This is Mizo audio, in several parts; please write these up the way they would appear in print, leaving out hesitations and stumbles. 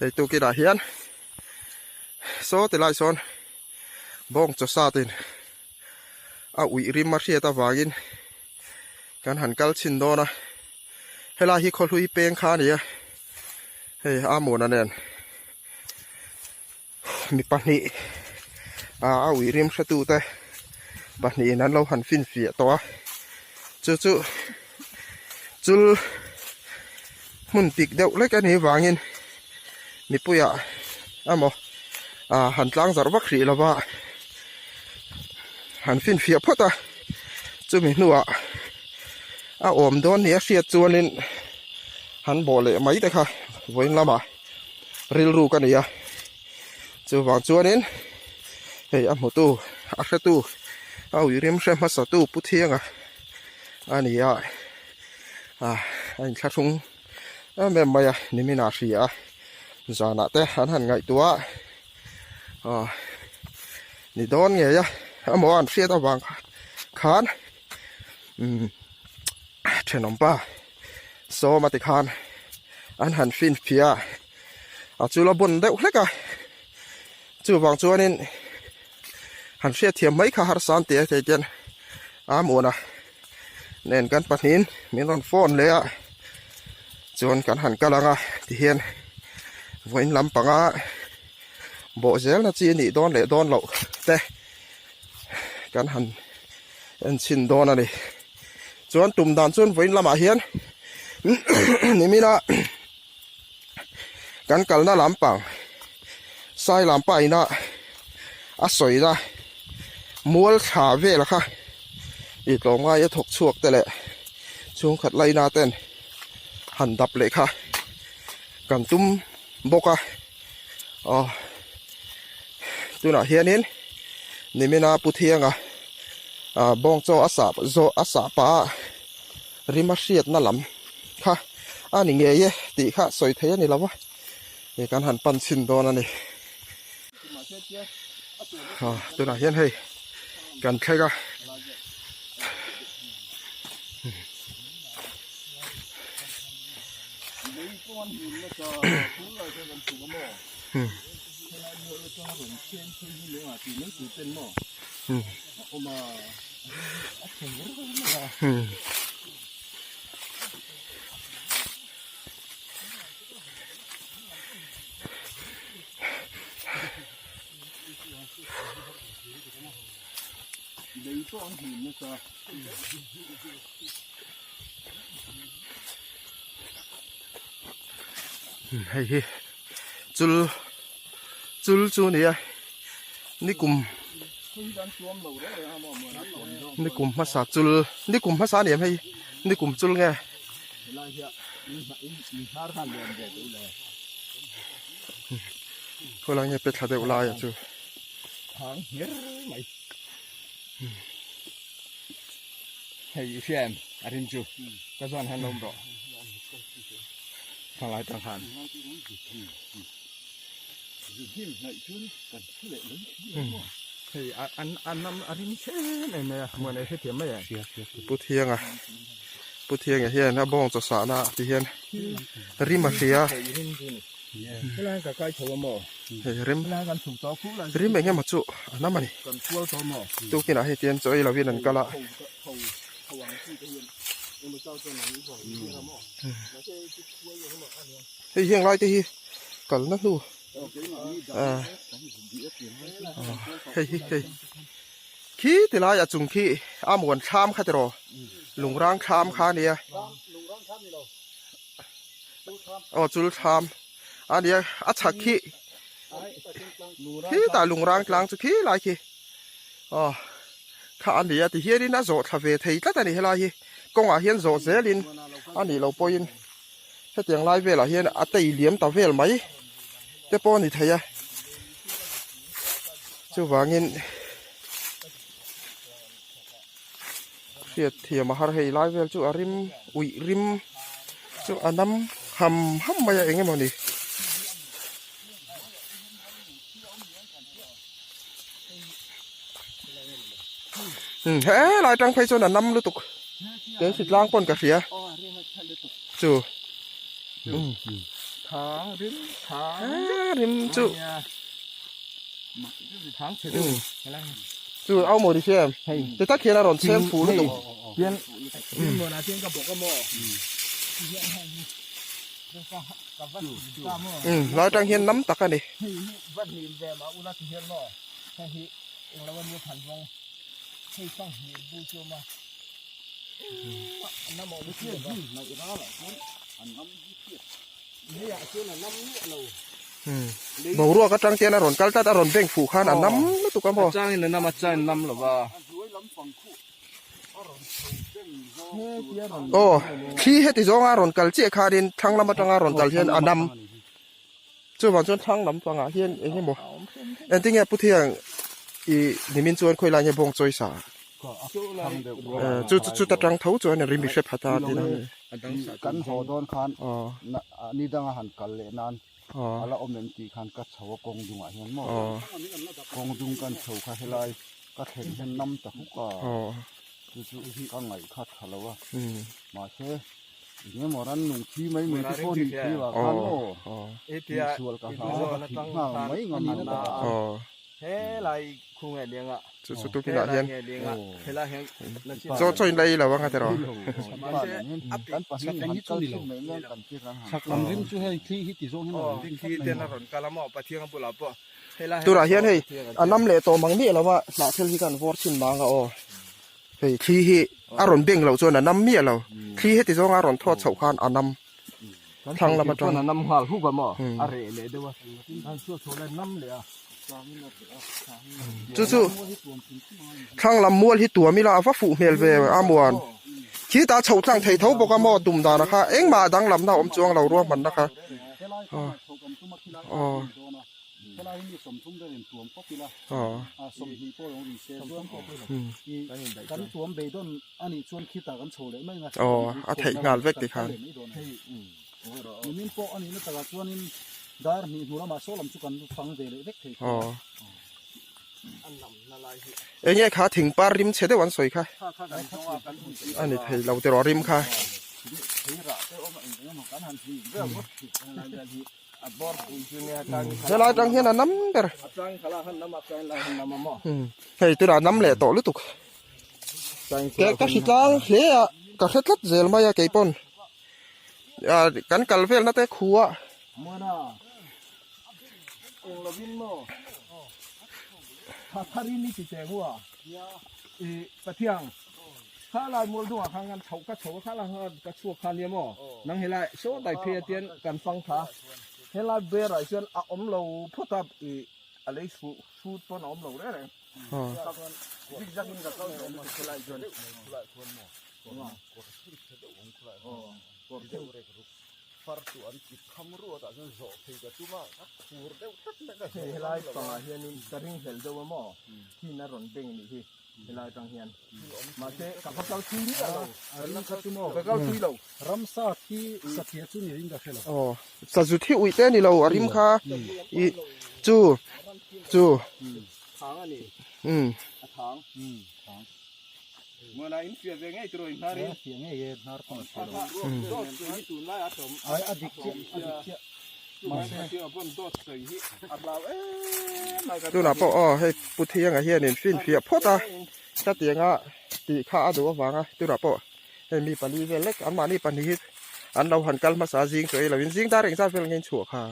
Hei tukinah hian saw ti lai sawn bawng chaw sat in a uih rim a hriat avangin kan han kal chhin dawn a helai hi khawhlui peng kha a ni a hei a muana nen mi pahnih a uih rim hretu te pahnihin an lo han finfiah tawh a chu chu chul hmun pik deuh lek a nih vangin mipuiah emaw ah han tlang zarh vak hrih lova han finfiah phawt a chumi hnuah a awm dawn nia hriat chuanin han bawh leh mai te kha vawiin lamah rilru ka nei a chuvang chuanin hei a hmutu a hretu a uirim hre hmasa tu Pu Thianga a ni a ah a inthlahrung em em mai a nimin ah hria a zanah te an han ngaihtuah a ah ni dawn ngei a emaw an hriat avang khan umm thenawm pa sawm a ti khan an han fin phiah a a chul a bawn deuh hlek a chuvang chuanin han hriatthiam mai kha harsa an ti a thei ten a muana nen kan pahnihin min rawn phone leh a chuan kan han kal ang a tihian vawiin lampanga bawh zelna chi a nih dawn leh dawn loh te kan han en chhin dawn a ni. Chuan tum dan chuan vawiin lamah hian nimina kan kalna lampang sai lampa ina a sawina mual thla vel kha i tlawmngai a thawk chhuak te leh chhungkhat laina ten han dap leh kha kan tum bawk a aw tunah hianin nimina Pu Thianga ah bawng chaw a sah zawh a sah pah a rim a hriatna lam kha a ni ngei e tih kha sawi thei a ni lo va hei kan han pan chhin dawn a ni ah tunah hian hei kan thleng a. Hei hi chul chul chu a ni a nikum nikum hmasa chul nikum hmasa a ni em hei nikum chul nge khawilai nge pe thla deuh lai a chu. Hei i hria em a rim chu ka zawn hian lo awm rawh thalai tang khan hei an an nam a rim em em mai a muan ei hrethiam mai em Pu Thianga Pu Thianga hian a bawng chaw sahna ah ti hian rim a hria Helai ka kai tho a maw hei rim helai kan chhuk tawh khu lai rim eng emaw chu a nam a ni kan kual tawh maw tukin ah hei tian chaw ei lovin an kal a hei heng lai te hi kalna hnu ah hei hi hei khi ti lai a chung khi a muan thlam kha tiraw lungrang thlam kha a nia. Aw chul thlam a nia a chhak khi khitah lungrang tlang chu khi lai khi aw kha a ni a ti hianin a zawh thla ve thei tlat a ni helai hi kawngah hian zawh zelin a nih loh pawhin hetiang lai velah hian a tei liam ta vel mai te pawh a ni thei a chuvangin Hriat thiam a har hei lai vel chu a rim uih rim chu a nam ham ham mai a eng emaw ni. He lai tang phei chuan a nam lutuk ke hritlang pawn ka hria chu. Thang rim thang. Ah rim chu. Thang chhe deuh. Helai. Chu au maw ni hriam. Hei. Ti tak hian a rawn chhem fu lutuk. Hian hian maw na hian ka bawk a maw. Hian hei hi. Ka ka va ta maw. Um lai tang hian nam tak a ni. Hei hi va hnim ve mah ula ti hian maw. Hei hi englo a nia than vawng. Hei fang hnim bu chu a awm a. Boruak atang te hian a rawn kal tlat a rawn beng fuh khan a nam lutuk a maw. Aw thli heti zawnga rawn kal chiah khanin thlang lam atanga rawn kal hian a nam chuvang chuan thlang lam pangah hian eng emaw engtinge pu thiang ih nimin chuan khawilai nge bawng chawi sa chu chu chuta tang tho chuan a rim i hre phat a tih na kan haw dawn khan ni danga han kal leh nan a la awm em tih khan ka chho a kawng dungah hian maw kawng dung kan chho kha helai ka thlen hian nam ta huk a chu chu ka ngaih kha tha lo a mahse Eng emaw ran nung thi mai mai te pawh nih thei vang khan maw insual ka hlau a ka thih nghal mai ngam a ni. Chu chu tukinah hian chaw chaw in la ei lo ang a tiraw. Turah hian hei a nam leh tawh mang miah lo a hnah thil hi khan vawr chhin mang a aw. Hei thli hi a rawn beng loh chuan a nam miah lo. Thli heti zawnga a rawn thawt chhoh khan a nam thlang lam atang. A nam nghal huk a maw? A reh leh deuh a. An chhuak chho lai nam leh a. Chu chu thlang lam mual hi tuam ila a va fuh hmel ve a muan. Khi ta chhoh tlang thei tho bawk a maw tum dan a kha engmah danglamna a awm chuang lo ruahmanna kha. Aw. Helai hi mi 30 ber in tuam pawp ila, 20 pawh lo ri se chuan kan tuam beidawn a nih chuan khitah kan chho leh mai ang a. Aw, a theih nghal vek ti khan. Nimin pawh a nihna takah chuanin dar hnih hnu lamah saw lam chu kan fang ve leh vek thei kha. Aw. Eng nge kha thing par rim chhe deuh an sawi kha? A ni thei lo tiraw rim kha. Helai atang hian a nam ber hei tunah nam leh tawh lutuk ke ka hri tlang hle a ka hre tlat zel mai a keipawn ah kan kal velna te khua Kha lai mual dungah khan kan chhoh ka chho a, kha lai khan ka chhuak kha nia maw? Nang helai saw dai phei atian kan fang tha. Helai berah chuan a awm lo phawt a, ih a lei hrut hrut pawn a awm lo reng reng. Zig zag in ka kal zawh lutuk helai chuan. Hei helai pangah hianin ka ringhlel deuh a maw? Thin a rawn beng nih hi. Helai atang hian mahse ka va kal thui miah lo ka kal thui lo ramsa thi sathia chu ni ring ka hre lo aw sazu thi uih te ani lo a rim kha i chu chu thang ani um a thang um thang mona in fia ve ngei tiro in hnar in fia ngei e hnar pawh a lo dawt sawi hi tunlai a tawm ai a dik chiah a dik chiah Tunah pawh aw hei Pu Thianga hianin finfiah phawt a hetianga tih kha a duh avanga tunah pawh hei mi pali vel lek anmahni pahnih hi an lo han kal hmasa zing chu ei lovin zing dar engzat vel nge in chhuah kha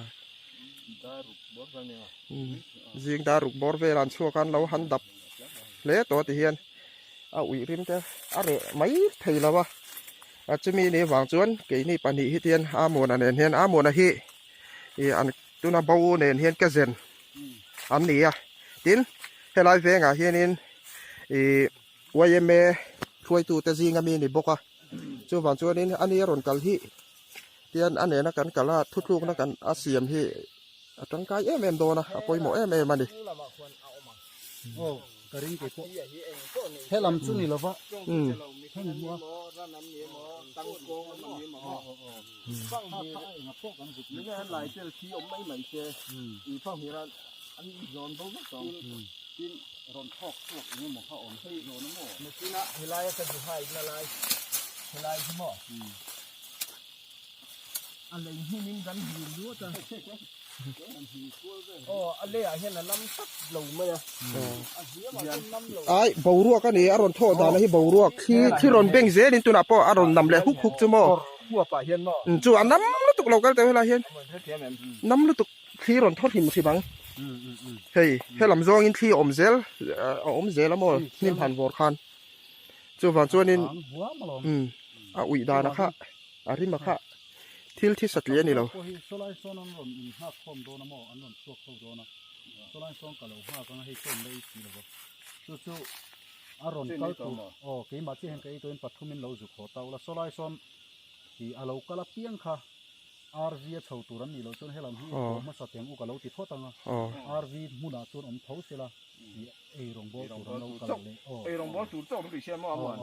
zing dar ruk bawr vel an chhuak a an lo han dap hle tawh ti hian a uih rim te a reh mai thei lo a. A chumi ni vang chuan keini pahnih hi tian Amuana nen hian Amuana hi ih an tuna bo nen hian ka zen an ni a tin helai vengah hianin ih yma hruaitute zinga mi ni bawk a chuvang chuanin ani a rawn kal hi tian a nena kan kal a thutlukna kan a siam hi a tangkai em em dawn a a pawimawh em em a ni. Aw ka ring kei pawh helam chu ni lova heng hmua A lei hnim in kan hlim luat a. Aw a lei ah hian a nam tlat lo mai a. A hliam ah chuan nam lo. Ai boruak a ni a rawn thawh dan a hi boruak thli thli rawn beng zel in tunah pawh a rawn nam leh huk huk chu maw. Kawr huap ah hian maw. Chu a nam lutuk lo kal teuh helai hian nam lutuk thli rawn thaw hrim hrim ang. Hei helam zawngin thli a awm zel a awm zel a maw hnim han vawr khan chuvang chuanin a uih dan a kha. A rim a kha thil thi satliah a ni lo. Pawh hi sawlai sawn an rawn in nghak khawm dawn a maw an rawn chhuak ho dawn a sawlai sawn ka lo nghak anga hei sawn la ei si lo va chu chu a rawn kal tur aw keimah chiah hian ka ei tawhin pathum in lo zuk haw ta ula sawlai sawn ih a lo kal apiang kha RV a chho tur an nih loh chuan helam hi haw hmasa teng u ka lo ti phawt anga RV hmunah chuan awm tho sela ih ei rawngbawl tur an lo kal leh aw ei rawngbawl tur chauh an ri sia maw a muan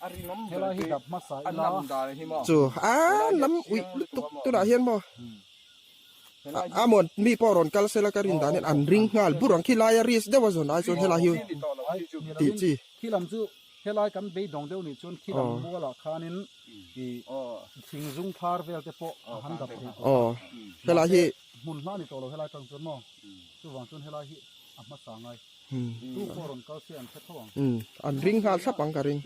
a rinawm ber helai hi dap hmasa ila a nam dan hi maw chu a nam uih lutuk tunah hian maw a muan mi pawh rawn kal sela ka rin dan hian an ring nghal bur ang khi laia risk deuh a zawn ai chuan helai hi tih chi khi lam chu helai kan beidawng deuh nih chuan khi lam mualah khanin ih thing zung phar vel te pawh a han dap thei tawh aw helai hi hmun hma ni tawh lo helai tang chuan maw chuvang chuan helai hi a hmasa ngai tu pawh rawn kal se an hre tho ang. Umm an ring nghal thlap ang ka ring.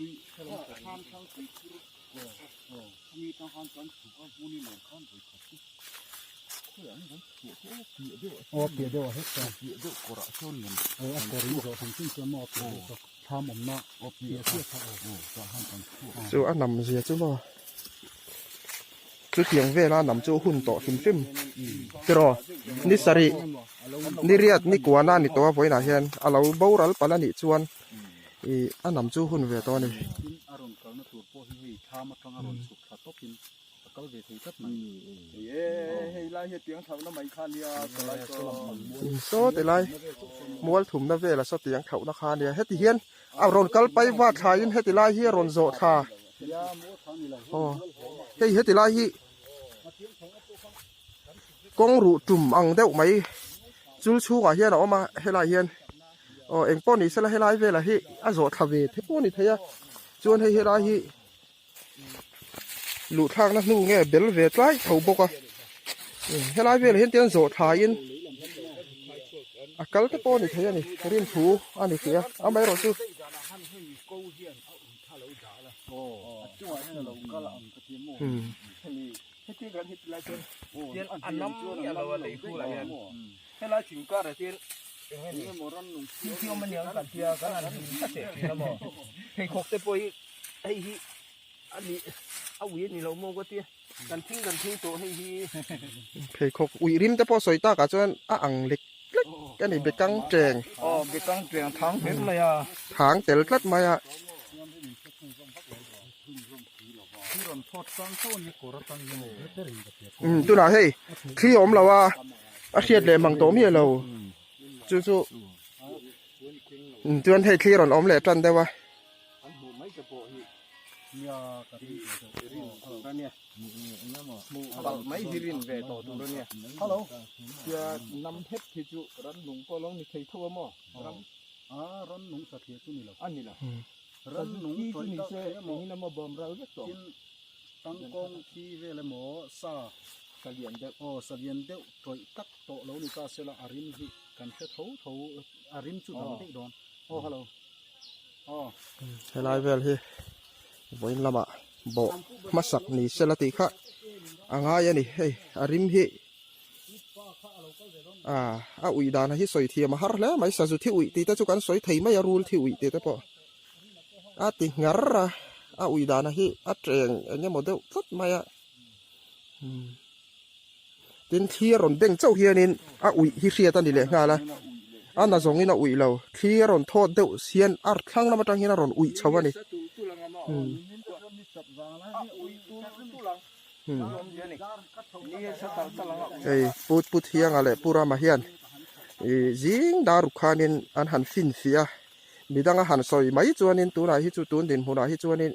Aw piah deuh a hek chuan piah deuh kawrah chuan aw a kawr in zawh hran chin chuan maw a piah deuh chu thlam awmna aw piah chiah kha aw tah khan kan chhuak Chu a nam zia chu maw. Chutiang vela nam chu hun tawh hrim hrim tiraw ni sarih ni riat ni kuana a ni tawh a vawiinah hian a lo boral palh a nih chuan ih a nam chu hun ve tawh a ni. Saw ti lai mual thumna vela saw tiang thlauhna kha a nia heti hian a rawn kal pai va thlaiin heti lai hi a rawn zawh thla. Aw hei heti lai hi kawng ruh tum ang deuh mai chul chhungah hian a awm a helai hian aw eng pawh ni sela helai velah hi a zawh thla ve the pawh a ni thei a chuan hei helai hi luh thlakna hnu nge bel ve tlai tho bawk a helai velah hian tiang zawh thlaiin a kal te pawh a ni thei a ni rin thu a ni thei a amaherawhchu. Pheikhawk uih rim te pawh sawi takah chuan a ang lek lek a ni bekang teng thang tel tlat mai a. Umm tunah hei thli a awm lo a a hriat leh mang tawh miah lo chu chu chuan hei thli rawn awm leh tan deuh a. Tangkawng thi vel emaw sa salian deuh aw salian deuh tawih tak tawh lo ni ta sela a rim hi kan hre tho tho a rim chu dang daih dawn aw hello aw. Helai vel hi vawiin lamah bawh hmasak ni sela tih kha a ngai a ni hei a rim hi ah a uih dan hi sawi thiam a har hle mai sazu thi uih tih te chu kan sawi thei mai a rul thi uih tih te pawh. A ti ngar a, a ui dana hi a teng eng emaw deuh tlat mai a. Tin thli a rawn beng chauh hianin a uih hi hriat a ni leh nghal a, a na zawngin a uih lo. Thli a rawn thawt deuh hian a thlang lam atang hian a rawn uih chho a ni. Hei Pu Pu Thianga leh Pu Rama hian ih zing dar ruk khanin an han finfiah a. Midang a han sawi mai chuanin tunah hi chu tun dinhmunah hi chuanin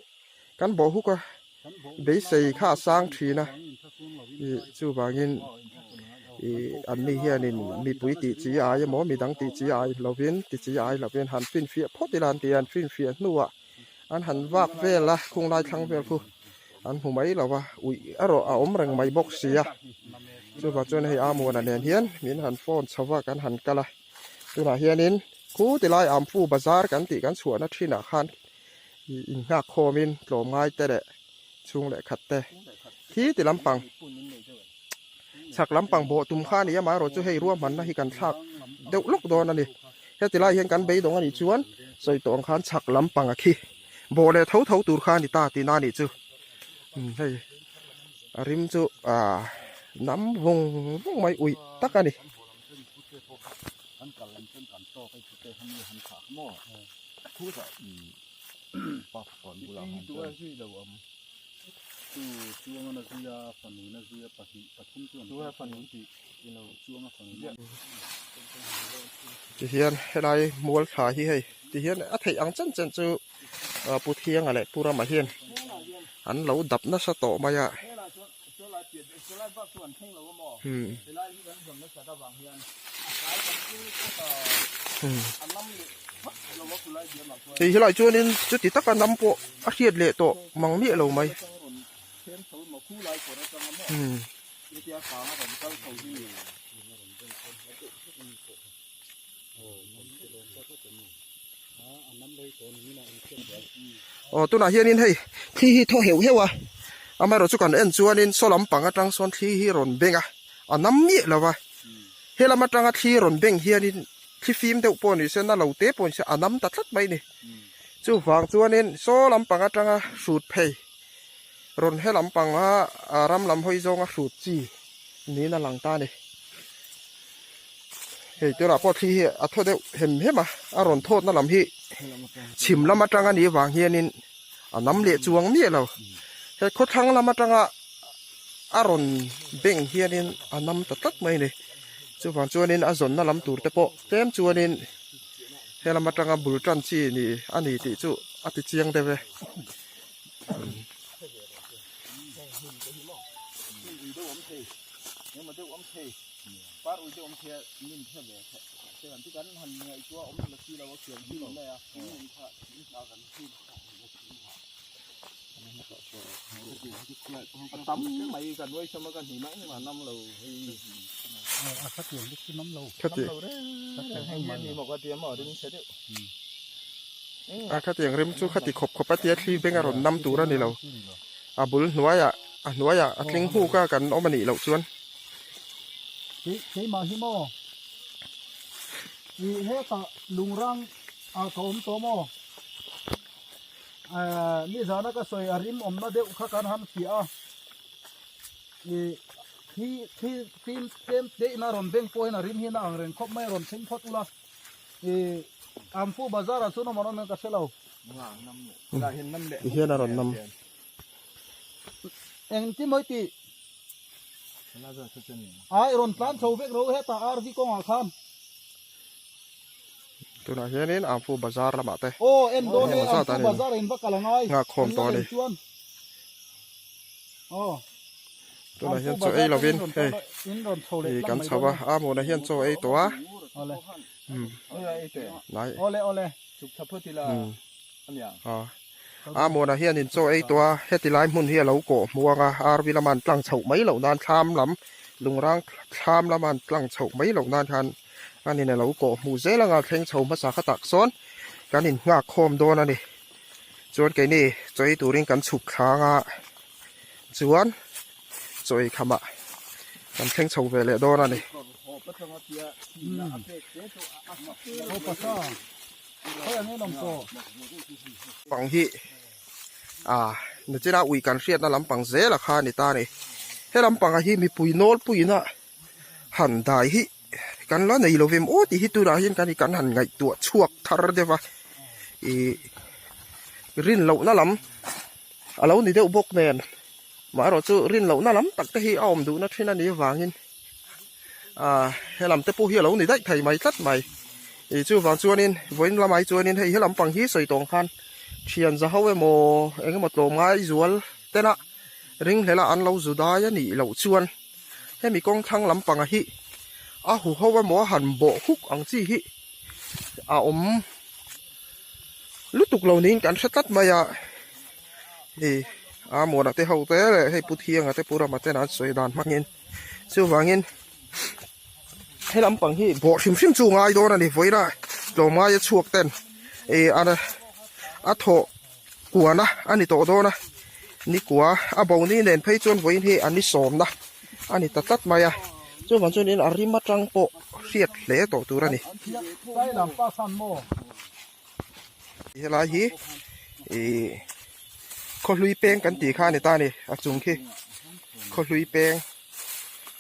kan bawh huk a, beisei kha a sang thin a, ih chuvangin ih anni hianin mipui tih chi ai emaw midang tih chi ai lovin ti chi ai lovin han finfiah phawt ila an ti a, an finfiah hnuah an han vak vel a khung lai thlang vel khu. An hmu mai lo va, uih erawh a awm reng mai bawk si a. Chuvang chuan hei Amuana nen hian min han phone chho va kan han kal a. Tunah hianin khu tilai Ampu bazar kan tih kan chhuahna thinah khan innghak khawmin tlawmngai te leh chhung leh khat te khi ti lampang chhak lampang bawh tum kha a ni a, amaherawhchu hei ruahmanna hi kan thlak deuh lawk dawn a ni. Heti lai hian kan beidawng a nih chuan sawi tawh ang khan chhak lampang a khi bawh leh tho tho tur kha a ni ta tihna a nih chu. Umm hei a rim chu ah nam vung vung mai uih tak a ni. Tihian helai mual thla hi hei tihian a theih ang chen chen chu Pu Thianga leh Pu Rama hian an lo dap nasa tawh mai a. Hei helai chuanin chuti taka nam pawh a hriat leh tawh mang miah lo mai. Aw tunah hianin hei thli hi thaw heuh heuh a amaherawhchu kan en chuanin saw lampang atang sawn thli hi rawn beng a a nam miah lo va helam atanga thli rawn beng hianin thli fim deuh pawh ni se na lo te pawh ni se a nam ta tlat mai a ni chuvang chuanin saw lampang atanga hrut phei rawn he lampanga ram lam hawi zawnga hrut chi niin a lang ta a ni. Hei tunah pawh thli hi a thaw deuh hem hem a, a rawn thawtna lam hi chhim lam atang a nih vang hianin a nam leh chuang miah lo. He khawthlang lam atanga a rawn beng hianin a nam ta tlat mai a ni. Chuvang chuanin a zawnna lam tur te pawh tlem chuanin he lam atanga bul tan chi ni a ni tih chu a ti chiang deuh e. Par ui te awm thei a nim the ve the te kan ti kan han ngaihtuah awm la si lo a khian hi mai a in kha in kha kan hi a tam mai kan uai sama kan hi mai ma nam lo hei a kha tiang bik chu nam lo nam lo reng reng hei hian ni maw ka tia maw ring chhe deuh a kha tiang rim chu khati khawp khawp a tia thli beng a rawn nam tur a ni lo a bul hnuaiah a hnuaiah a tling huk a kan awm a nih loh chuan. Keimah hi maw? Ih hetah lungrang ah ka awm tawh maw? Ahh nizana ka sawi a rim awmna deuh kha kan han fiah a, ih thi thi fim tlem tein a rawn beng pawh hian a rim hian a ang reng khawp mai a rawn thleng phawt ula, ih Amfu bazar ah chuan awm an awm em ka hre lo. Ti hian a rawn nam. Engtin mawi tih? Ai rawn tlan chho vek ro hetah RV kawngah khan. Tunah hianin Amfu bazar lamah te. Aw en dawn e Amfu bazar in va kal angai. Nghak khawm tawh a ni. Chuan. Aw. Tunah hian chaw ei lovin hei i kan chho a Amuna hian chaw ei tawh a. Awle. Nai. Awle awle. Chuk tha phawt ila. Aw. Amawna hianin chaw ei tawh a, heti lai hmun hi a lo kawh hmuang a, RV lama an tlang chhoh mai loh nan thlam lam, lungrang thlam lama an tlang chhoh mai loh nan khan anin a lo kawh hmuh zel anga thleng chho hmasa kha tak sawn kan innghak khawm dawn a ni. Chuan keini chaw ei turin kan chhuk thlang a, chuan chaw ei khamah kan thleng chho ve leh dawn a ni. Pang hi ah nachina ui kan hriatna lampang zela kha a ni ta a ni. He lampanga hi mipui nawlpuiin a han dai hi kan la nei lovem aw tih hi tunah hian kan kan han ngaihtuah chhuak thar deuh a ih rin lohna lam a lo ni deuh bawk nen maherawh chu rin lohna lam tak te hi a awm duhna thin a nih avangin. Ah he lam te pawh hi a lo ni daih thei mai tlat mai ih chuvang chuanin vawiin lamah hi chuanin hei he lampang hi sawi tawng khan thian za ho emaw eng emaw tlawmngai zual tena ringhlel a an lo zu dai a nih loh chuan hemi kawng thlang lampangah hi a hu ho emaw a han bawh huk ang chi hi a awm lutuk lo niin kan hre tlat mai a ih. A muana te ho te leh hei Pu Thianga te Pu Rama ten an sawi dan hmangin chuvangin he lampang hi bawh hrim hrim chu ngai dawn a ni vawiina tlawmngaia chhuak ten ih a a thawh kuana a ni tawh dawn a ni kua a bo ni nen phei chuan vawiin hi an ni sawmna a ni ta tlat mai a chuvang chuanin a rim atang pawh hriat hle tawh tur a ni. Helai hi ih khawhlui peng kan tih kha a ni ta a ni a chung khi khawhlui peng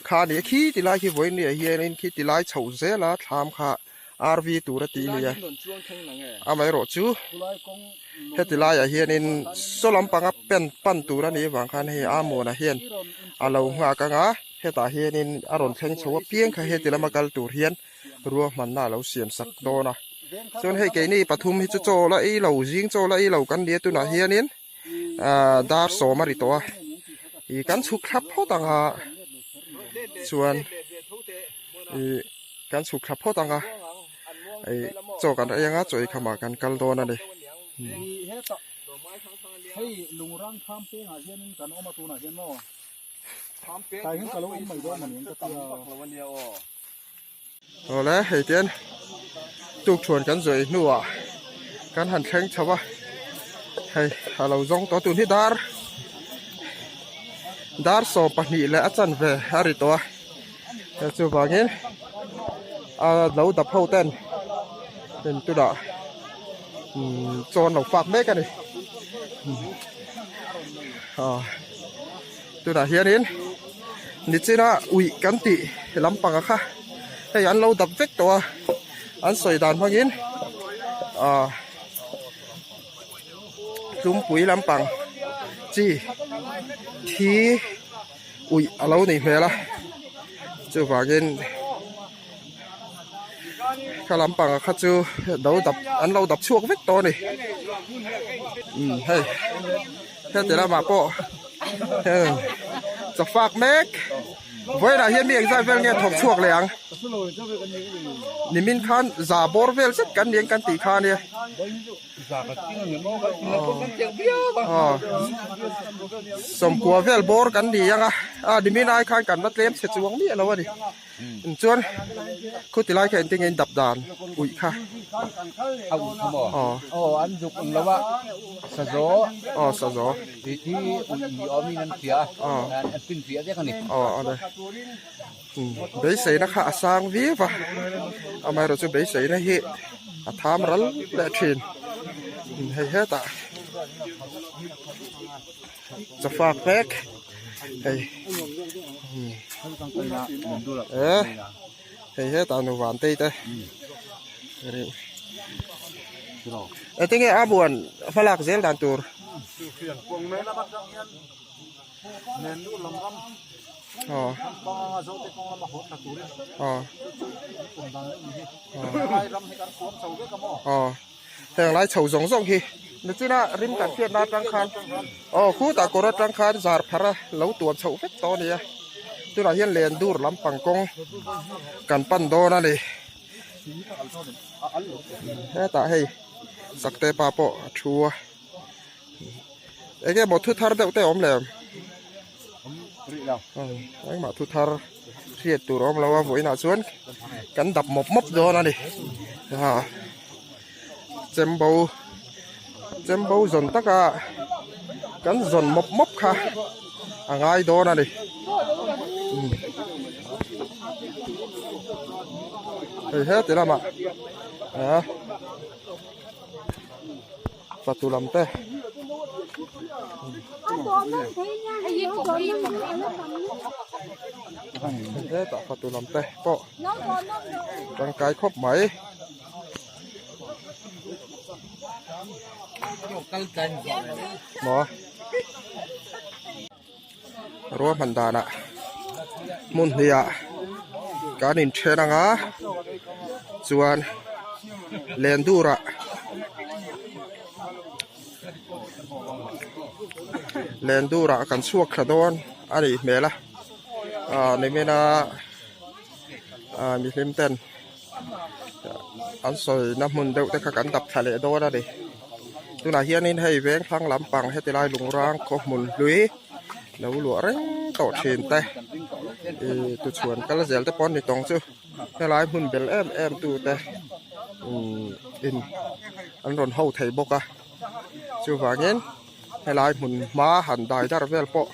kha a ni a khi ti lai khi vawiin ni ah hianin khi ti lai chhoh zel a thlam kha RV tur a tih a ni a amaherawh chu heti laiah hianin saw lampanga pen pan tur a nih avang khan hei Amuana hian a lo nghak ang a hetah hianin a rawn thleng chho apiang kha heti lama kal tur hian ruahmanna a lo siam sak dawn a chuan hei keini pathum hi chu chaw la ei lo zing chaw la ei lo kan nia tunah hianin ahh dar sawm a ri tawh a ih kan chhuk thlap phawt ang a chuan ih kan chhuk thlap phawt ang a ih chaw kan ei anga chaw ei khamah kan kal dawn a ni. Awle hei tian tukthuan kan zawih hnuah kan han thleng chho a hei a lo zawng tawh tun hi dar dar 12 leh a chanve a ri tawh a chuvangin a lo dap ho ten in tunah umm chaw an lo fak mek a ni ah. Tunah hianin nichina uih kan tih lampang kha hei an lo dap vek tawh a an sawi dan hmangin ah tlumpui lampang chi thi uih a lo nih hmel a chuvangin kha lampang kha chu lo dap an lo dap chhuak vek tawh a ni umm hei heti lamah pawh heng chawfak mek vawiinah hian mi engzat vel nge thawk chhuak leh ang nimin khan za bawr vel zet kan ni ang kan tih kha ania. Sawmkua vel bawr kan ni ang a a nimin ai khan kan la tlem chhe chuang miah lo a ni chuan khuti lai kha engtin nge in dap dan uih kha a uih kha maw aw an zuk ang lo a sazaw aw sazaw tih hi uih ni awmin an hria a an finfiah vek a ni aw a ni Beiseina kha a sang viau va, amaherawh chu beiseina hi a tham ral leh thin. Hei hetah chawfak mek hei eh hei hetah nu vantei te engtin nge a buan hmalak zel dan tur. Heng lai chho zawng zawng hi nichina rim kan hriatna atang khan aw khutah kawr atang khan zar phar a lo tuam chhoh vek tawh a ni a tunah hian len dur lampang kawng kan pan dawn a ni hetah hei sakte pa pawh a thu a. Enge maw thu thar deuh te awm lem? Engmah thu thar hriat tur awm lo a vawiinah chuan kan dap mawp mawp dawn a ni. Ha chembo chembo zawn taka kan zawn mawp mawp kha a ngai dawn a ni. Hei heti lamah ah. Fatu lam te hetah fatu lam te pawh tangkai khawp mai maw ruahman danah hmun hnih ah kan inthen ang a chuan lendur ah lendur ah kan chhuak thla dawn a nih hmel a ah nimin a ah mihlim ten an sawi na hmun deuh te kha kan dap thla leh dawn a ni. Tunah hianin hei veng thlang lampang heti lai lungrang khaw hmun hlui lo luah reng tawh thin te ih tuchhuan kal zel te pawh an ni tawng chu helai hmun bel em em tu te umm in an rawn ho thei bawk a chuvangin helai hmun hma han dai dar vel pawh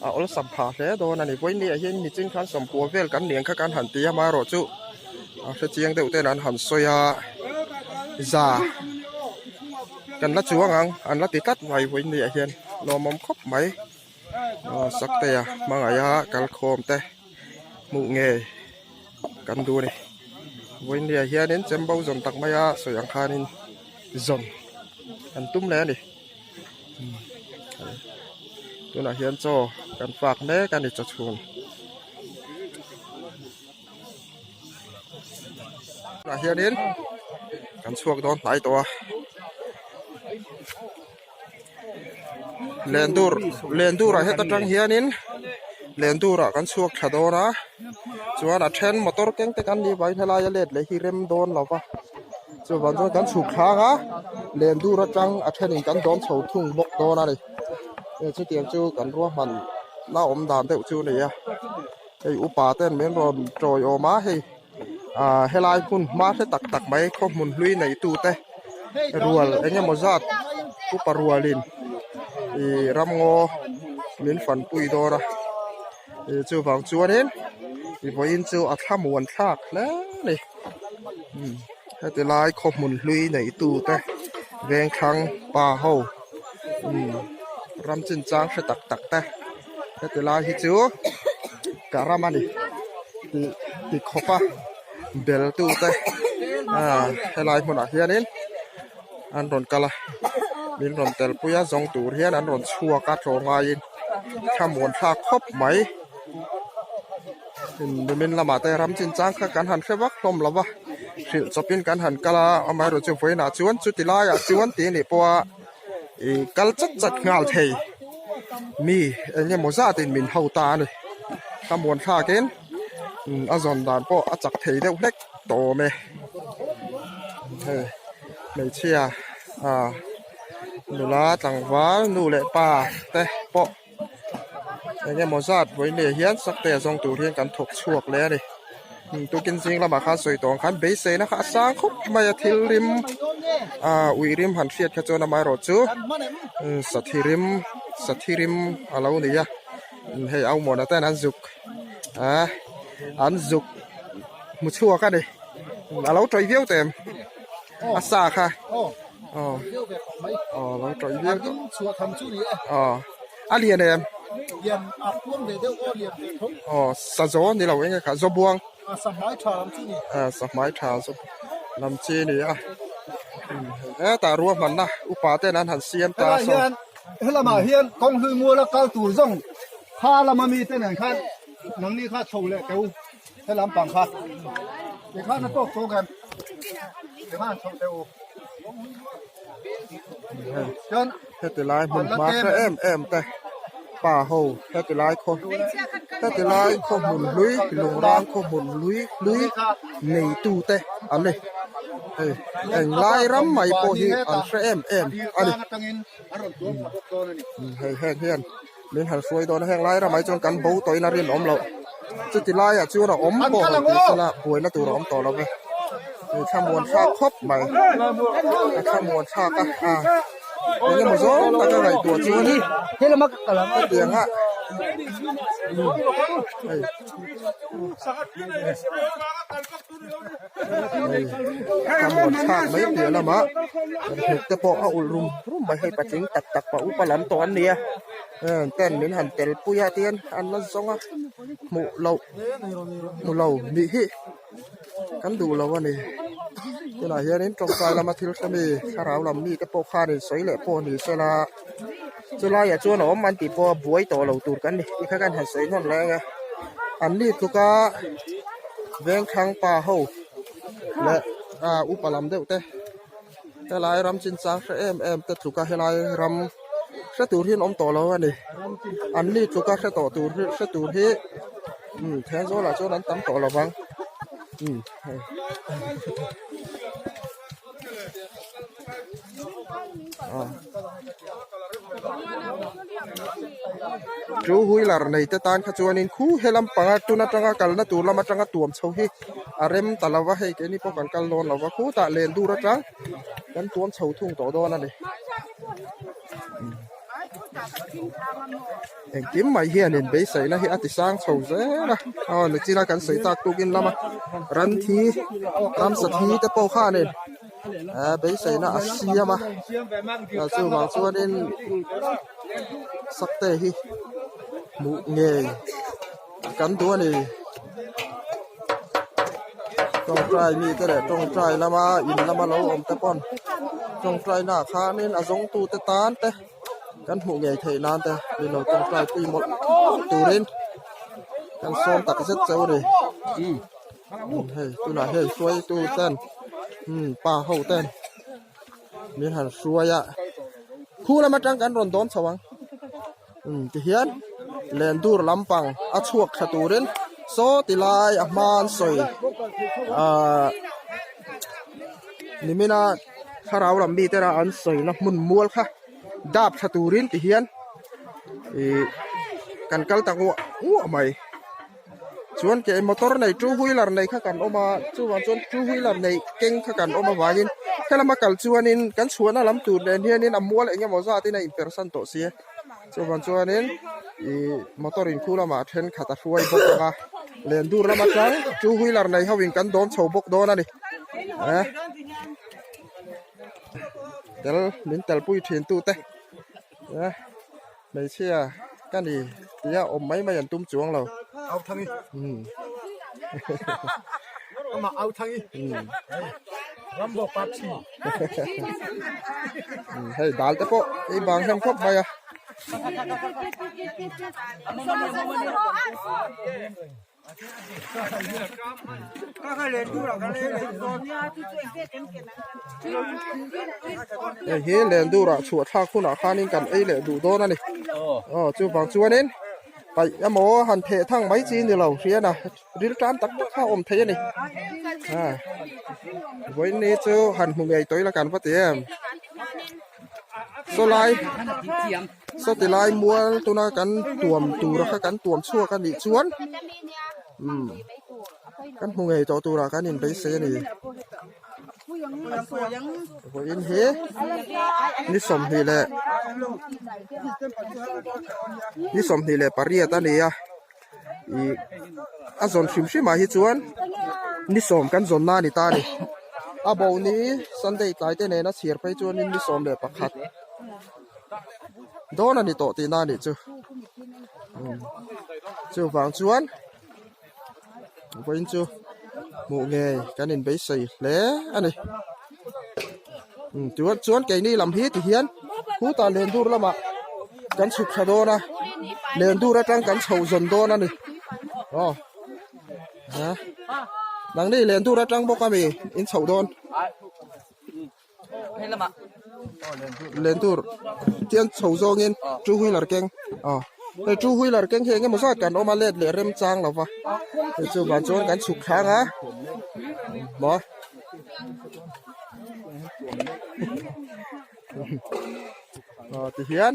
a awlsam phah hle dawn a ni vawiin ah hian nichin khan sawmkua vel kan niang kha kan han ti a amaherawhchu a hrechiang deuh ten an han sawi a za kan la chuang ang an la ti tlat mai vawiin ah hian lawmawm khawp mai aw saktea hmangaih a kalkhawm te hmuh ngei kan duh a ni vawiin ah hianin chembo zawn tak mai a sawi ang khanin zawn an tum leh a ni tunah hian chaw kan fak mek a ni chaw chhun tunah hianin kan chhuak dawn hnai tawh a lendur lendurah heta tang hianin lendurah kan chhuak tha dawn a chuan a then motor keng te kan nih vangin helai a let leh hi rem dawn lo va chuvang chuan kan chhuk thlang a lendur atang a thenin kan dawn chho thung bawk dawn a ni chutiang chu kan ruahman la awm dan deuh chu a ni a hei upa ten min rawn tawiawm a hei ah helai hmun hma hre tak tak mai khaw hmun hlui nei tu te rual eng emaw zat upa rualin ih ramngaw min fanpui dawn a ih chuvang chuanin ih vawiin chu a thlamuan thlak hle a ni heti lai khaw hmun hlui nei tu te vengthlang pa ho ram chinchang hre tak tak te heti lai hi chu ka ram a ni tih ti khawp a bel tu te ah helai hmunah hianin an rawn kal a min rawn tel pui a zawng tur hian an rawn chhuak a tlawngaiin thlamuan thlak khawp mai nimin lamah te ram chinchang kha kan han hre vak hlawm lo va hrilh chawpin kan han kal a amaherawhchu vawiinah chuan chuti laiah chuan tih anih pawha ih kal chat chat nghal thei mi eng emaw zatin min ho ta a ni thlamuan thlakin a zawn dan pawh a chak thei deuh hlek tawh awm e hei hmeichhia ah nula tlangval nu leh pa te pawh eng emaw zat vawiin leh hian sakte a zawng tur hian kan thawk chhuak leh a ni tukin zing lamah khan sawi tawh ang khan beiseina kha a sang khawp mai a thil rim ah ui rim han hriat kha chuan amaherawhchu sathi rim sathi rim a lo ni a hei au muana ten an zuk ah an zuk hmu chhuak a ni a lo tawih viau teh em a sa kha aw aw lo tawih viau tawh aw a lian em aw sazaw ni lo eng nge kha zawbuang ah sahmai tha lam chi a ni a hetah ruahmanna upa ten an han siam ta saw helamah hian kawng hlui muala kal tur zawng kha lama mite nen khan nangni kha chho leh teu Helam pang kha tikhan a tawk tawk em tikhan chho teh u chuan heti lai hmun hma hre em em te pa ho heti lai khaw heti lai khaw hmun hlui lungrang khaw hmun hlui hlui nei tu te an ni hei englai ram mai pawh hi an hre em em a ni hei heng hian. Min han hruai dawn a, heng lai ramah hi chuan kan bo tawhin a rinawm loh. Chuti laiah chuan a awm pawh rawn tih sela buaina tur a awm tawh lo ve. Hei thlamuan thlak khawp mai, a thlamuan thlak a, a eng emaw zawng taka ngaihtuah chuan hetiang a hei. Thlamuan thlak mai piah lamah hnuk te pawh a ulh rum rum mai hei patling tak tak pah upa lam tawh an ni a heng ten min han tel pui a tihian an la zawng a hmuh loh hmu lo nih hi kan duh lo a ni tunah hianin tawngtai lama thil hre mi thlarau lam mi te pawh khanin sawi leh pawh ni sela chulaiah chuan a awm an tih pawh a buai tawh lo tur kan ni tikha khan han sawi hnawn reng a an ni tluka vengthlang pa ho leh ah upa lam deuh te helai ram chinchang hre em em te tluka helai ram hre tur hi an awm tawh lo a ni an ni tluka hre tawh tur hi hre tur hi umm Thenzawl ah chuan an tam tawh lo vang umm hei. Two wheeler nei te tan kha chuanin khu he lampanga tun atanga kalna tur lam atanga tuam chho hi a rem ta lo va hei keini pawh kan kal dawn lo va khutah len dur atang kan tuam chho thung tawh dawn a ni. Engkim mai hianin beiseina hi a ti sang chho zel a aw nichina kan sawi tak tukin lama ran thi ramsa thi te pawh khanin eh beiseina a siam a chuvang chuanin sakte hi hmuh ngei kan duh a ni tawngtai mite leh tawngtai lama in lama lo awm te pawn tawngtai naah khanin a zawngtu te tan te kan hmuh ngei theih nan te ni lo tawngtai pui mawlh mawlh turin kan sawm tak zet cheu a ni hei tunah hei hruaitu ten pa ho ten min han hruai a khu lam atang kan rawn dawn chho ang. Umm tihian lendur lampang a chhuak thla turin saw ti lai a hma an sawi ahh nimina thlarau lam mi tena an sawina hmun mual kha dap thla turin tihian ihh kan kal ta nguah nguah mai. Chuan ke motor nei two wheeler nei kha kan awm a chuvang chuan two wheeler nei keng kha kan awm avangin helama kal chuanin kan chhuahna lam tur nen hianin a mual eng emaw zatin a inpersan tawh si a chuvang chuanin ih motor in khu lamah thenkhat a hruai bawk ang a lendur lam atang two wheeler nei ho in kan dawm chho bawk dawn a ni eh tel min telpui thin tute eh. Hmeichhia ka ni tia awm mai mai an tum chuang lo. Au thangi. Um. Ama au thangi. Um. Rambo papsi. Um, hei dal te pawh ei bang hem khawp mai a. Hei hi lendur ah chhuah thlak hunah khanin kan ei leh duh dawn a ni aw chuvang chuanin paih emaw han theh thang mai chi ni lo hrian a ril tan tak tak kha a awm thei a ni a vawiin ni chu han hmu ngei tawh ila kan va ti em saw lai saw ti lai mual tuna kan tuam tura kha kan tuam chhuak a nih chuan umm kan hmu ngei tawh turah kan inbeisei a ni vawiin hi ni sawmhnih leh ni sawmhnih leh pariat a ni a ih a zawn hrim hrim ah hi chuan ni sawm kan zawn na a ni ta a ni a bo ni sunday tlai te nena chhiar phei chuanin ni 11 dawn a ni tawh tihna a nih chu chuvang chuan vawiin chu hmuh ngei kan inbeisei hle a ni chuan chuan keini lam hi ti hian khutah lendur lamah kan chhuk thla dawn a lendur atang kan chho zawn dawn a ni aw a nangni lendur atang bawk ami in chhoh dawn. Lentur tian chho zawngin two wheeler keng aw hei two wheeler keng hi engemaw zat kan awm a let leh rem chang lo va hei chu vang chuan kan chhuk thlang a maw aw tihian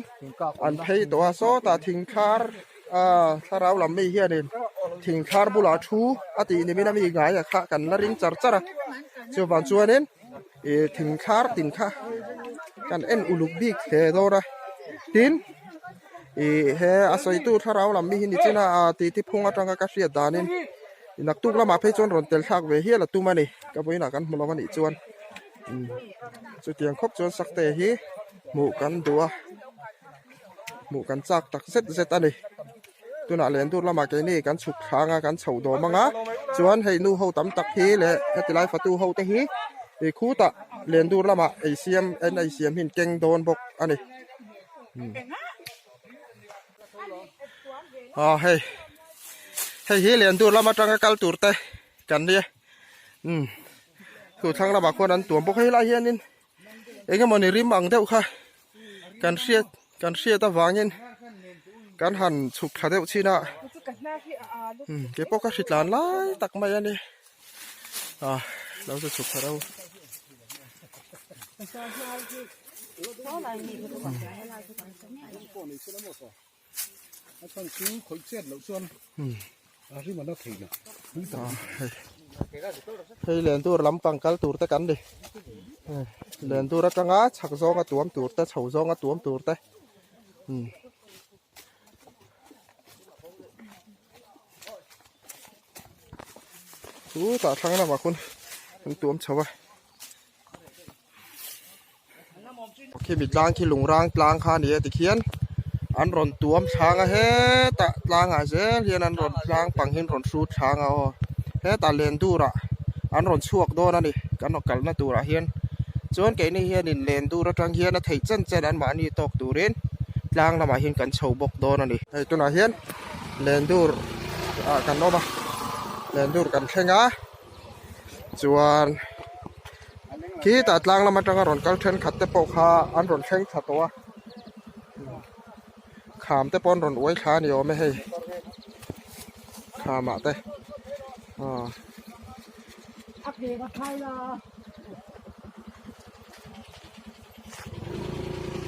an phei tawh a sawtah thing thar ah thlarau lam mi hianin thing thar bulah thu a tih nimin a mi ngai a kha kan la ring char char a chuvang chuanin. Ih thing thlar tin kha kan en uluk bik hle dawn a tin ih he a sawitu thlarau lam mi hi ni chin a ah titi phung atanga ka hriat danin naktuk lamah phei chuan rawn tel thlak ve hial a tum a ni ka vawiinah kan hmu lo a nih chuan umm chutiang khawp chuan sakte hi hmuh kan duh a hmuh kan chak tak zet zet a ni. Tunah lendur lamah keini kan chhuk thlang a kan chhoh dawm ang a chuan hei nu ho tam tak hi leh heti lai fatu ho te hi ih khutah lendur lamah ei siam en ei siam hi an keng dawn bawk a ni ah hei hei hi lendur lam atanga kal tur te kan nia umm chu thlang lamah khuan an tuam bawk a helai hianin eng emawni rim ang deuh kha kan hriat kan hriat avangin kan han chhuk thla deuh chin a umm kei pawh ka hri tlan lai tak mai a ni ah lo chu chhuk thla reuh. Hei lendur lampang kal tur te kan ni. Lendur atanga chhak zawnga tuam tur te chho zawnga tuam tur te. Chutah thlang lamah khawn an tuam chho a. Khimi tlang khi lungrang tlang kha a ni a tikhian an rawn tuam thlâng a hetah tlangah zel hian an rawn tlang pang hi an rawn hrut thlâng a aw hetah len durah an rawn chhuak dawn a ni kan rawn kalna turah hian chuan keini hianin len dur atang hian a theih chen chen anmahni tawk turin tlang lamah hian kan chho bawk dawn a ni. Hei tunah hian len dur ah kan awm a len dur kan thleng a chuan khitah tlang lam atanga rawn kal thenkhat te pawh kha an rawn thleng thla tawh a kham te pawh an rawn uai thla a ni awm e hei khamah te aw.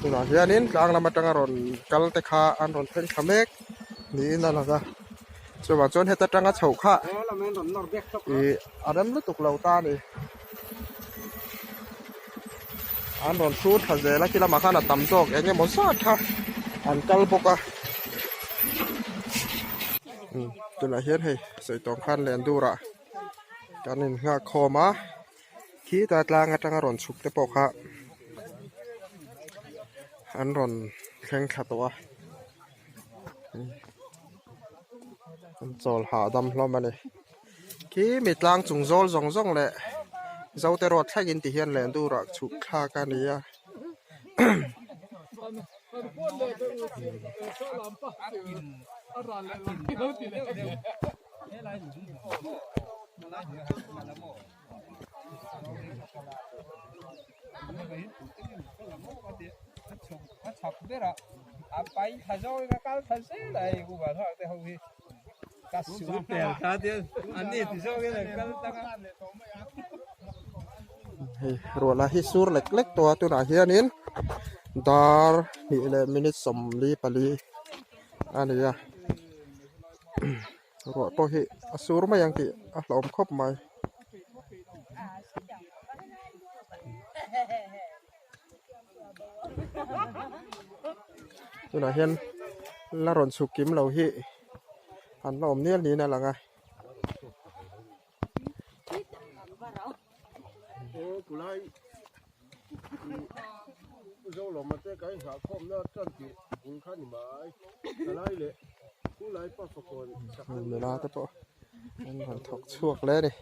Tunah hianin tlang lam atanga rawn kal te kha an rawn thleng thla mek niin a lang a chuvang chuan heta tanga chhoh kha ih a rem lutuk lo ta a ni an rawn hrut thla zel a khi lamah khan a tam zawk eng emaw zat kha an kal bawk a tunah hian hei sawi tawng khan len durah kan innghak khawm a. Khita tlang atanga rawn chhuk te pawh kha an rawn thleng thla tawh a an chawl hahdam hlawm a ni khi mi tlang chung zawl zawng zawng leh zote road thlengin ti hian len durah chhuk thlak a ni a. Hei ruah lah hi sur lek lek tawh a tunah hianin dar hnih leh minute 44 a ni a. Ruah pawh hi a sur mai ang tih a hlauhawm khawp mai. Tunah hian la rawn chhuk kim lo hi an la awm nial niin a lang a. Nula te pawh an rawn thawk chhuak hle a ni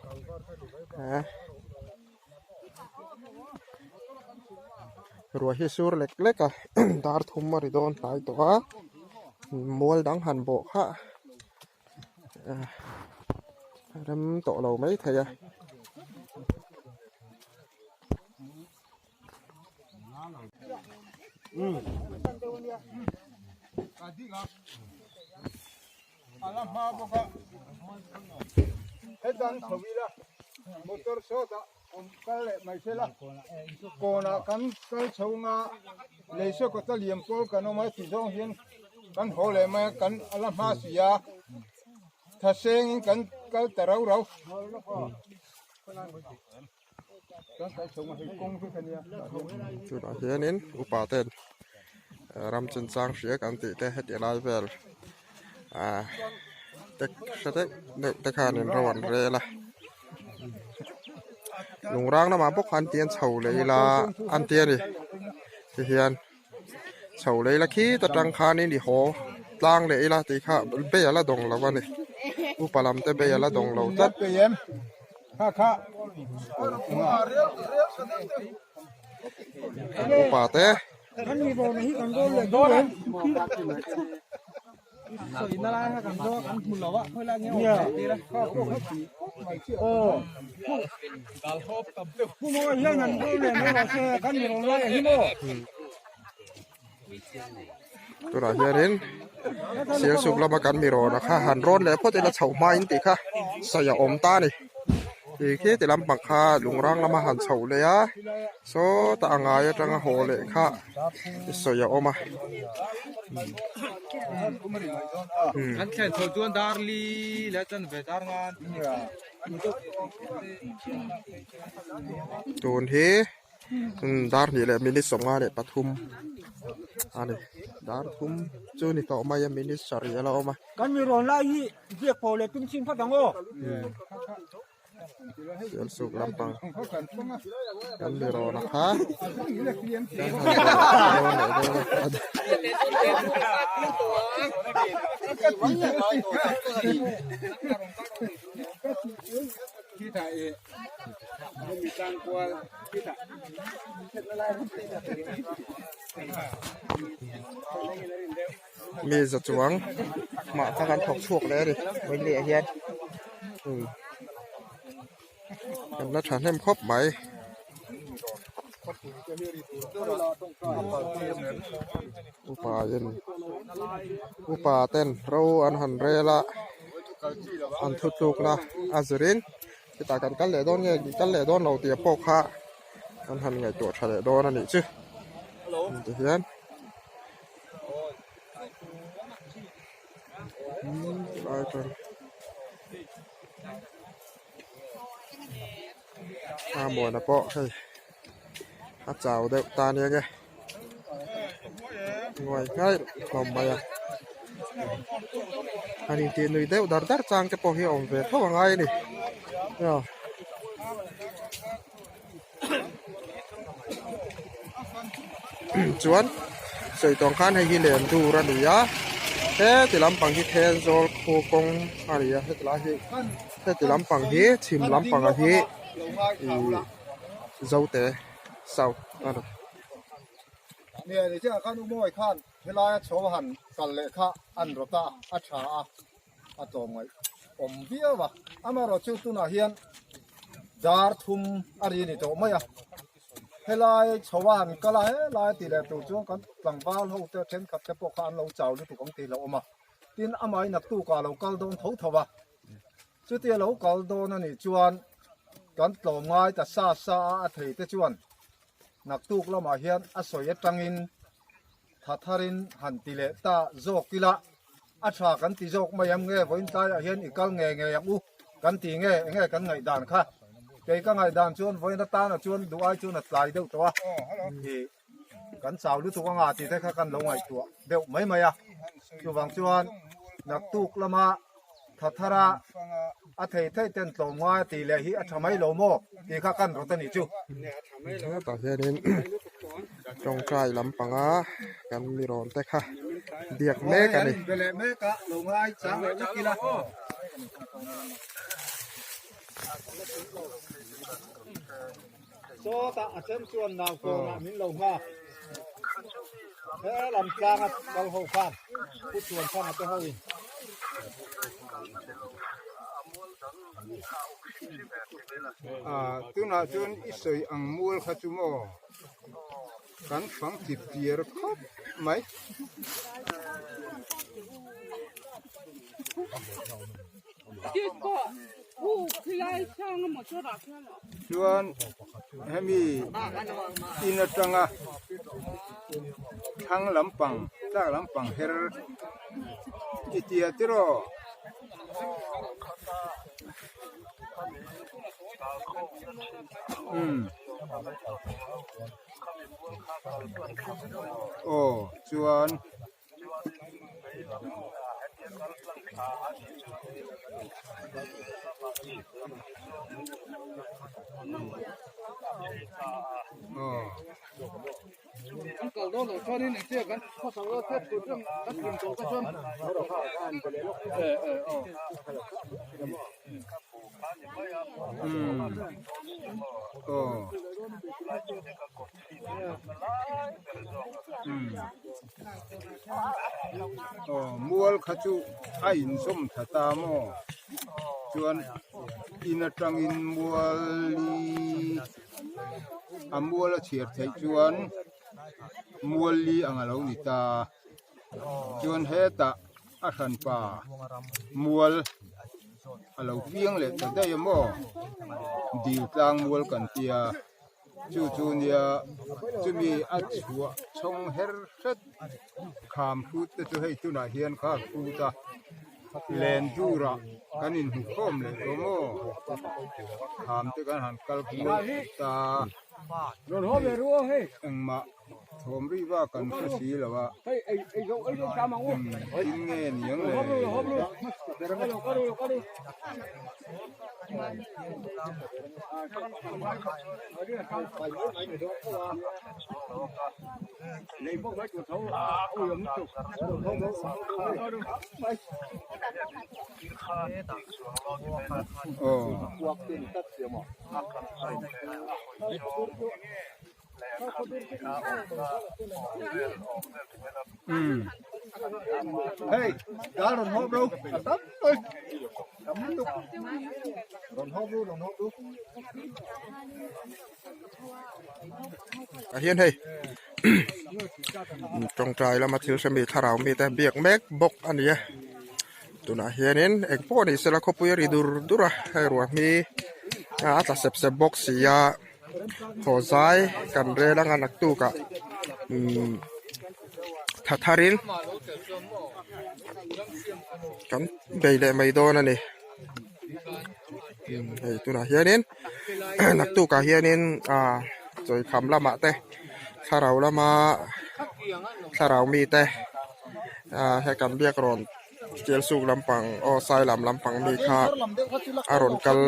ruah hi sur lek lek a dar thum a ri dawn hnai tawh a mual dang han bawh kha. Rem tawh lo mai thei a. Kawnah kan kal chhunga lei saw kawta liam pawl kan awm a ti zawng hian kan haw leh mai a kan a la hma si a thasengin kan kal ta rau rau kan kal chhunga hei kawng vek a nia chutah hianin upa ten ram chinchang hria kan tih te heti lai vel ah te hre deuh deuh te khanin ro an rel a. Lungrang lamah bawk khan tian chho leh ila an ti a ni tihian chho leh ila khita tang khanin i haw tlang leh ila tih kha bei a la dawng lo a ni upa lam te bei a la dawng lo tlat. Upa te. Tunah hianin Sialsuk lama kan mi rawn a kha han rawn leh phawt ila chhoh hmain tih kha sawi a awm ta a ni. Ih khi ti lampang kha lungrang lama han chhoh leh a sawtah a ngai atanga haw leh kha sawi a awm a. Tun hi dar hnih leh minute 53 a ni dar thum chu ni tawh mai a minute sarih a la awm a. Kan mi rawn lai hi biak pawh leh tum chhin phawt ang aw. Siam suk lampang kan mi rawn a kha kan han rawn leh dawn a. Mi za chuang mah kha kan thawk chhuak leh a ni vawi leh ah hian umm kan la thahnem khawp mai. Upa in upa ten ro an han rel a an thutlukna a zirin chutah kan kal leh dawn nge kal leh dawn lo tih pawh kha an han ngaihtuah tha leh dawn a nih chu tihian. Lai chuan a muana pawh hei a chau deuh ta nia nge nguai nghai hlawm mai a han intih nui deuh dar dar chang te pawh hi a awm ve tho angai a ni chuan sawi tawng khan hei hi len dur a ni a heti lampang hi Thenzawl khu kawng a ni a heti lai hi heti lampang hi chhim lampang ah hi ihh Zote south a ni. Helaia chho han kal leh kha an rawt a, a tha a, a tlawmngaih awm viau a. Amaherawhchu tunah hian dar thum a ri ni tawh mai a, helai chho a han kal a, helai a tih leh tur chuan kan tlangval ho te thenkhat te pawh kha an lo chau lutuk ang tih hlauhawm a. Tin, amah hi naktukah a lo kal dawn tho tho a, chutia lo kal dawn a nih chuan kan tlawmngai ta sa sa a, a thei te chuan naktuk lamah hian a sawi atangin tha tharin han ti leh ta zawk ila a tha kan ti zawk mai ang nge vawiin tlaiah hian i kal nge ngei ang u kan ti nge enge kan ngaihdan kha kei ka ngaihdan chuan vawiin atana chuan duh ai chuan a tlai deuh tawh a ih kan chau lutuk anga tih te kha kan lo ngaihtuah deuh mai mai a chuvang chuan naktuk lama tha thara a thei thei ten tlawm ngai a tih leh hi a tha mai lo maw tih kha kan rawt a nih chu. Hetah hianin tawngtai lampanga kan mi rawn te kha biak mek a ni. Be leh mek a lo ngai chang leh vek ila. Sawtah a then chuan nau kawnah min lo nghak. He lam tlanga kal ho khan Pu Chuanthanga te hoin. Tunah chuan i sawi ang mual kha chu maw kan fang chip chiar khawp mai. Chuan hemi in atanga thlang lampang tlak lampang her i tia tiraw. Umm aw chuan. Aw mual kha chu a inzawm tha ta maw chuan in atangin mual li a mual a chhiar theih chuan mual li ang a lo ni ta chuan hetah a hranpa mual. lo piang leh ta daih a maw dil tlang mual kan tia chu chu nia chumi a chhuah chhawng her hret kham hrut te chu hei tunah hian kha hrut a len durah kan inhmu khawm leh tawh maw kham te kan han kal kual ta engmah. Thawm rih vak kan hre si lo a, engtin nge niang le? Aw. Hey, dal rawn hawp ro a tam mai tam lutuk rawn hawp ru rawn hawp ru Ah hian hei tawngtai lama thil hremi thlarau mite biak mek bawk a ni a tunah hianin eng pawh ni sela khawpui a ri dur dur a hei ruah hi a tla sep sep bawk si a. Haw zai kan rel anga naktukah umm tha tharin kan bei leh mai dawn a ni umm hei tunah hianin naktukah hianin ah chawikham lamah te thlarau lama thlarau mite ah he kan biak rawn Steel suk lampang aw sai lam lampang mi kha a rawn kal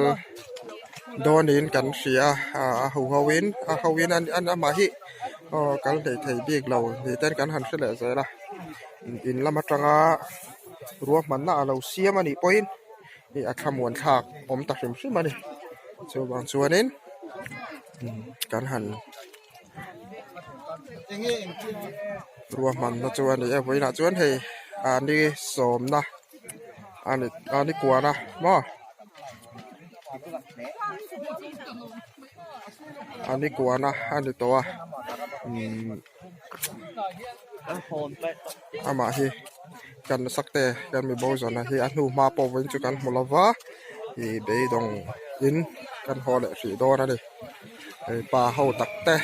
dawnin kan hria a a ho ho in a ho in an amah hi aw kal hlei thei bik lo ni ten kan han hre leh zel a in lam atanga ruahmanna a lo siam a nih pawhin ih a thlamuan thlak awm ta hrim hrim a ni chuvang chuanin kan han. Ruahmanna chu a ni e vawiinah chuan hei ah ni sawmna a ni a ni kuana maw a ni kuana a ni tawh a umm amah hi kan sakte kan mi bo zawhna hi a hnu hma pawh vawiin chu kan hmu lo va ih beidawng in kan haw leh hrih dawn a ni. Hei pa ho tak te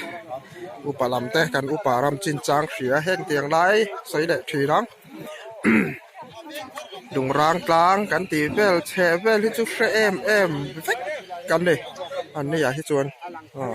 upa lam te kan upa ram chin chang hria heng tiang lai sawi leh thin ang lungrang tlang kan tih vel chheh vel hi chu hre em em vek kan ni an ni ah hi chuan aw.